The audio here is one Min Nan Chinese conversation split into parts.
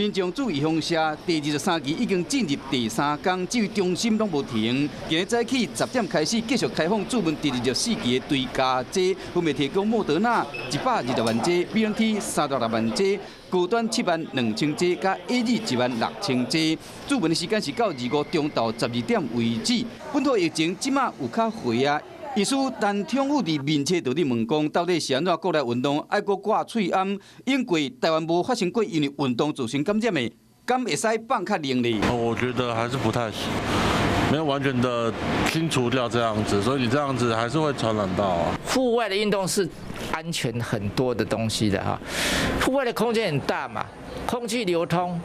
民眾注預防射第23期已經進入第三工，指揮中心攏無停。今日早起10點開始繼續開放注文第二十四期的追加劑，分別提供莫德納120萬劑、BNT 36萬劑、高端7萬2千劑，佮 AZ 1萬6千劑。注文的時間是到25中晝12點為止。本土疫情這馬有較回啊。醫師陳暢宇佇面冊就咧問講，到底是按怎國內運動愛閣掛喙罨？因為台灣無發生過因為運動造成感染的，敢會使放較靈咧？我覺得還是不太行，沒有完全的清除掉這樣子，所以你這樣子還是會傳染到啊。戶外的運動是安全很多的東西的哈，戶外的空間很大嘛，空氣流通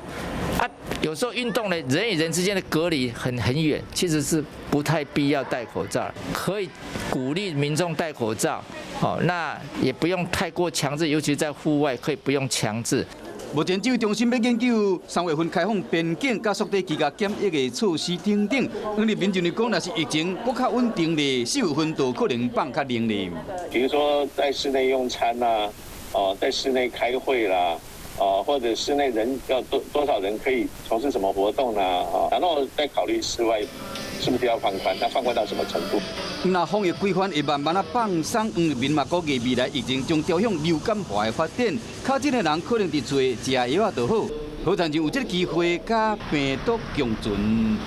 啊，有時候運動呢，人與人之間的隔離很遠，其實是不太必要戴口罩，可以鼓勵民眾戴口罩，哦，那也不用太過強制，尤其在戶外可以不用強制。目前指揮中心欲研究3月份開放邊境、佮縮短居家檢疫的措施等等。黃立民就講，若是疫情閣較穩定咧，4月份就可能放較靈咧。比如說在室內用餐啦，哦，在室內開會啦，哦，或者室內人要多少人可以從事什麼活動啊？啊，然後再考慮室外是不是要放寬，那放寬到什麼程度？若防疫規範會慢慢仔放鬆，黃立民嘛估計未來疫情將朝向流感化的發展，確診的人可能佇厝食藥仔就好，好親像有這個機會佮病毒共存。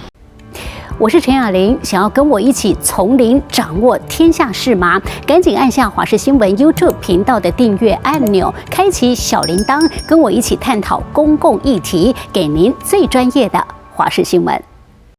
我是陳雅玲，想要跟我一起從零掌握天下事嗎？趕緊按下華視新聞 YouTube 頻道的訂閱按鈕，開啟小鈴鐺，跟我一起探討公共議題，給您最專業的華視新聞。